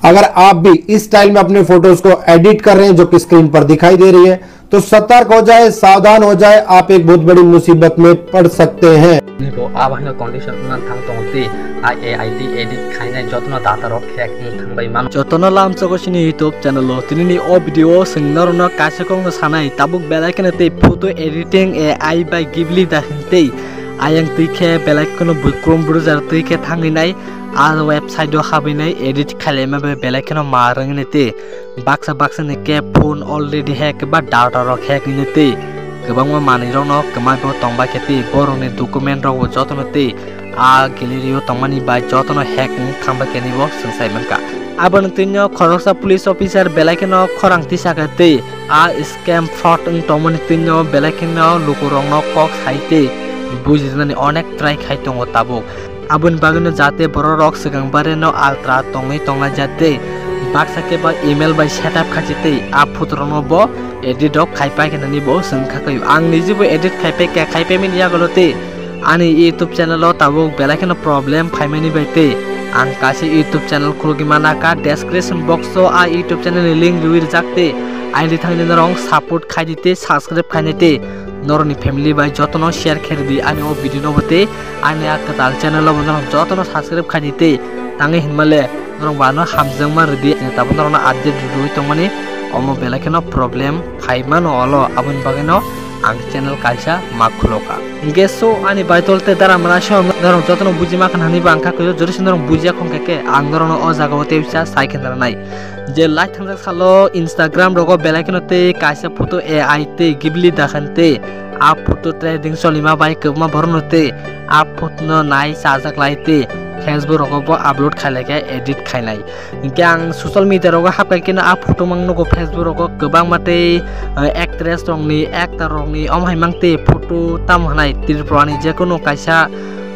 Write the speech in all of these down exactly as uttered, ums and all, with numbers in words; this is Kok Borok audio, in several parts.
अगर आप भी इस स्टाइल में अपने फोटोज को एडिट कर रहे हैं, जो कि स्क्रीन पर दिखाई दे रही है, तो सतर्क हो जाए, सावधान हो जाए, आप एक बहुत बड़ी मुसीबत में पड़ सकते हैं। Bo abo haino condition wngna thang tongo tei a AI tei edit khainai jotono data rok hack wng thang bai mano. Jotono lamsogo sini YouTube channel o tinini o video o chwng norokno kaisa kokno sanai tabuk belai kheno tei photo editing A I bai Ghibli da hwn tei ayang twi khe belai kheno bwkrum brujar twi khe thangwi nai. A website o habwi nai edit khailai ma bai belai kheno ma rwngwi nai tei baksa baksa ni khe phone already hack ba data rok hack wngwi tei kwbangma manwi rokno kwmai bo tongbai khe tei borokni document rok bo jotono tei a gallery o tongmani bai jotono hack wng thangbai khe ni bo swng sai mankha. Aboni twino khoroksa police officer belai kheno khorang tisa khe tei a scam fraud wng tongmani twino belai kheno lukurokno kok sai tei bujirnani onek try khai tongo tabuk. Aboni bagwino jate bororok swkang bareno altra tongwi tongna jate baksa khe ba email bai setup khachi tei a photorokno bo edit rok khai pai khe nani bo swng kha kaio. Ang nijibo edit khai pai kha, khai pai mani yagulo tei ani YouTube channel o tabuk belai kheno problem phaimani bai tei ang kaisa YouTube channel khulugwi mana kha. Description box o a YouTube channel ni link riwi rijak tei aini thangni norok support khaidi tei subscribe khainai tei norokni family bai jotono share khairidi ani o video no bo tei ani a kwtal channel o bo norok jotono subscribe khaidi tei tangwi hinmale norok bo ano hamjakma ridi tabuk norokno update rwi tongmani omo belai kheno problem phaimano olo aboni bagwino ang channel kaisa ma khuloka. Hingke so ani baitol te dara mala song norok jotono bujima khan hani ba ang kha kuyo jori se norok bujiya khon khe ke ang norokno o jaga o tei bisa sai khe nai. Je lai thangjak salo Instagram rogo belai kheno tei kaisa photo A I tei Ghibli da khan tei a photo trending cholima bai kwbangma borokno tei a photo no nai chajak lai tei Facebook rogo bo upload khailai khe edit khainai. Hingke ang social media rogo hapkai keno a photo mang nugo Facebook rogo kwbangma tei, eh, actress rokni, actor rokni, omo hai mang tei photo tamo hwnai Tripura ni jekono kaisa,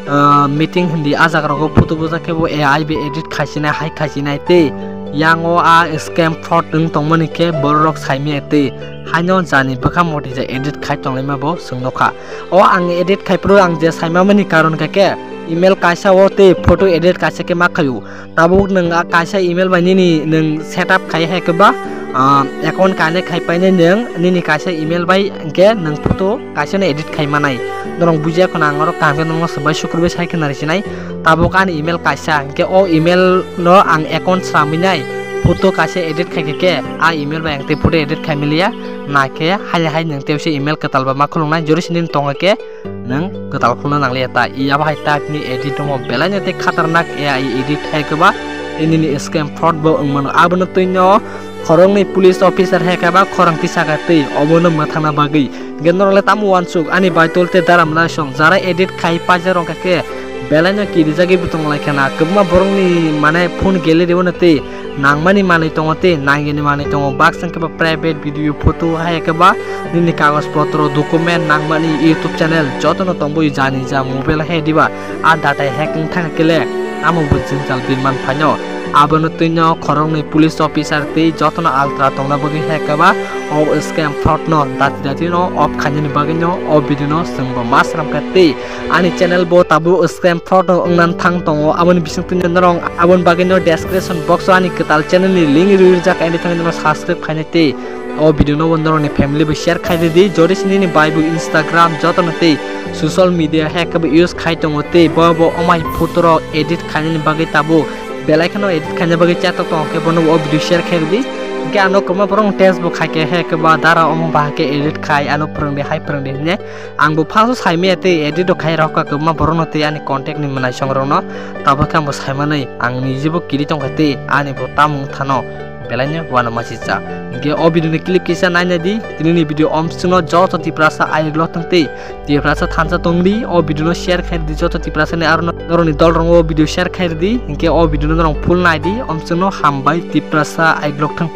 eh, meeting hindi a jaga rogo photo bujak khe bo A I bai edit khaisinai, hai khaisinai tei yang o a scam fraud wng tongmani khe borok rok saimaya tei haino jani bwkha motija edit khai tonglaima bo chwng nukha. O ang edit khai phuru ang je saimamani karon khe khe email kaisa o tei photo edit kaisa khe ma khaio. Tabuk nwng a kaisa email bai nini nwng setup khai hai khe ba, ah, account connect khai painai nwng nini kaisa email bai hwnkhe nwng photo kaisa no edit khai manai. Norok bujiya khwna ang oro kaham khe norokno swbai sukurbai sai khwna rwsinai. Tabuk ani email kaisa hwnkhe o email no ang account sramwi nai photo kaisa edit khai khe khe a email bai ang tei photo edit khai maliya. Na khe hai hai nwng tei se email kwtal ba ma khulungnai jori sini tongo khe nwng kwtal khulna nangliya ta. I abo hai type ni edit tongo belai no tei khatarnak A I edit hai khe ba tei nini scam fraud bo wng mano. Abono twi no khoroknwi police officer hai khe ba khorang tisa kha tei obono mwthangna bagwi. Hingke norok le tamo uansuk ani baitol tei daram lai song jara edit khai paijak rok khe belai no kirijagwi bo tong lai khe na kwbangma borok ni mane phone gallery o no tei nangmani manwi tongo tei nangyani manwi tongo. Baksa hwnkhe ba private video photo hai khe ba nini kagoj potro document nangmani YouTube channel jotono tongbo jani ja mobile hai diba a data hack wng thang khe le amo bo jwngjal birman phaino. Abono twino khoroknwi police officer tei jotono altra tongna bagwi hai khe ba o scam fraud no dati dati no off khainani bagwi no o video no chwngbo ma sram kha tei ani channel bo tabuk scam fraud no wngna thang tongo, aboni bisingtwi norok aboni bagwi no description box o ani kwtal channel ni link rwi rijak, ani thangwi norok subscribe khainai tei o video no bo norokni family bai share khai ridi. Jodi sini ni bai bo Instagram jotono tei social media hai khe bo use khai tongo tei bo bo omai photo rok edit khainani bagwi tabuk belai kheno edit khaina bagwi chatok tongo khe bono bo o video share khai ridi. Hingke ano kwbangma borok test bo khai khe hai khe ba dara omo bahai khe edit khai ano phwrwng di hai phwrwng di hwnwi. Ang bo first o sai maya tei edit rok khai rok kha kwbangma borok no tei ani contact ni mwnai song rok no. Tabuk khe ang bo sai manwi ang niji bo kiri tong kha tei ani bo tamung thano belai no uanama si cha. Hingke o video ni clip kisa nai nai di, tini ni video om sino joto Tiprasa ayuk lo tong tei Tiprasa thansa tong di, o video no share khai di joto Tiprasa ni aro norok ni dol rok o video share khai di, hingke o video no norok full nai di, om sino hambai Tiprasa ayuk lo thang.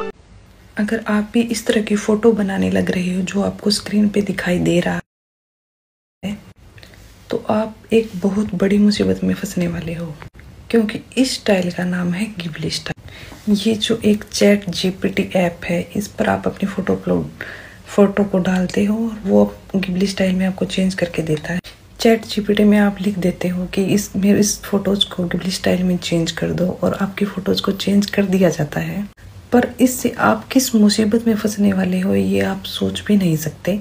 अगर आप भी इस तरह की फोटो बनाने लग रहे हो जो आपको स्क्रीन पे दिखाई दे रहा है, तो आप एक बहुत बड़ी मुसीबत में फंसने वाले हो, क्योंकि इस स्टाइल का नाम है गिबली स्टाइल। ये जो एक चैट जीपीटी ऐप है, इस पर आप अपनी फोटो अपलोड, फोटो को डालते हो और वो गिबली स्टाइल में आपको चेंज करके देता है। चैट जीपीटी में आप लिख देते हो कि इस मेरे इस फोटोज को गिबली स्टाइल में चेंज कर दो और आपकी फोटोज को चेंज कर दिया जाता है। पर इससे आप किस मुसीबत में फंसने वाले हो, ये आप सोच भी नहीं सकते,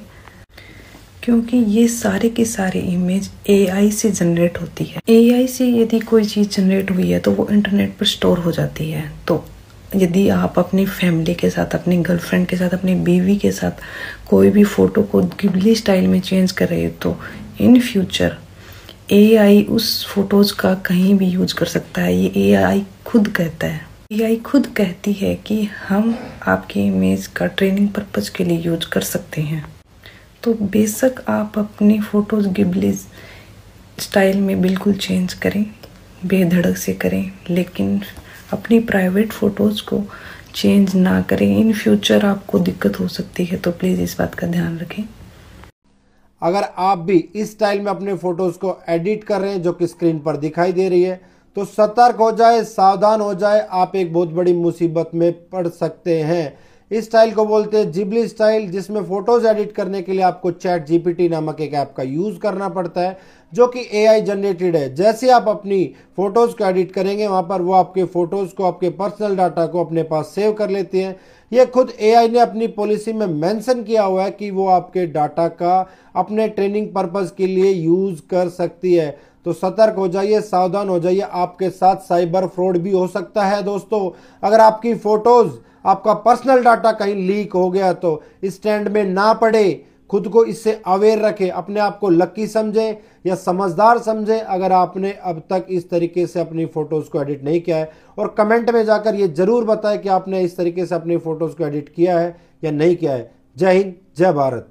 क्योंकि ये सारे की सारी इमेज एआई से जनरेट होती है। एआई से यदि कोई चीज़ जनरेट हुई है तो वो इंटरनेट पर स्टोर हो जाती है। तो यदि आप अपनी फैमिली के साथ, अपनी गर्लफ्रेंड के साथ, अपनी बीवी के साथ कोई भी फ़ोटो को गिबली स्टाइल में चेंज कर रहे हो तो इन फ्यूचर एआई उस फोटोज का कहीं भी यूज कर सकता है। ये एआई खुद कहता है, एआई खुद कहती है कि हम आपकी इमेज का ट्रेनिंग पर्पज के लिए यूज कर सकते हैं। तो बेशक आप अपनी फ़ोटोज़ गिबली स्टाइल में बिल्कुल चेंज करें, बेधड़क से करें, लेकिन अपनी प्राइवेट फ़ोटोज़ को चेंज ना करें। इन फ्यूचर आपको दिक्कत हो सकती है, तो प्लीज़ इस बात का ध्यान रखें। अगर आप भी इस स्टाइल में अपने फोटोज को एडिट कर रहे हैं जो कि स्क्रीन पर दिखाई दे रही है, तो सतर्क हो जाए, सावधान हो जाए, आप एक बहुत बड़ी मुसीबत में पड़ सकते हैं। इस स्टाइल को बोलते हैं जिबली स्टाइल, जिसमें फोटोज एडिट करने के लिए आपको चैट जीपीटी नामक एक ऐप का यूज करना पड़ता है, जो कि एआई जनरेटेड है। जैसे आप अपनी फोटोज को एडिट करेंगे, वहां पर वो आपके फोटोज को, आपके पर्सनल डाटा को अपने पास सेव कर लेती है। ये खुद एआई ने अपनी पॉलिसी में मेंशन किया हुआ है कि वो आपके डाटा का अपने ट्रेनिंग पर्पस के लिए यूज कर सकती है। तो सतर्क हो जाइए, सावधान हो जाइए, आपके साथ साइबर फ्रॉड भी हो सकता है। दोस्तों, अगर आपकी फोटोज, आपका पर्सनल डाटा कहीं लीक हो गया तो स्टैंड में ना पड़े, खुद को इससे अवेयर रखें, अपने आप को लकी समझें या समझदार समझें अगर आपने अब तक इस तरीके से अपनी फोटोज को एडिट नहीं किया है। और कमेंट में जाकर ये जरूर बताएं कि आपने इस तरीके से अपनी फोटोज को एडिट किया है या नहीं किया है। जय हिंद, जय भारत।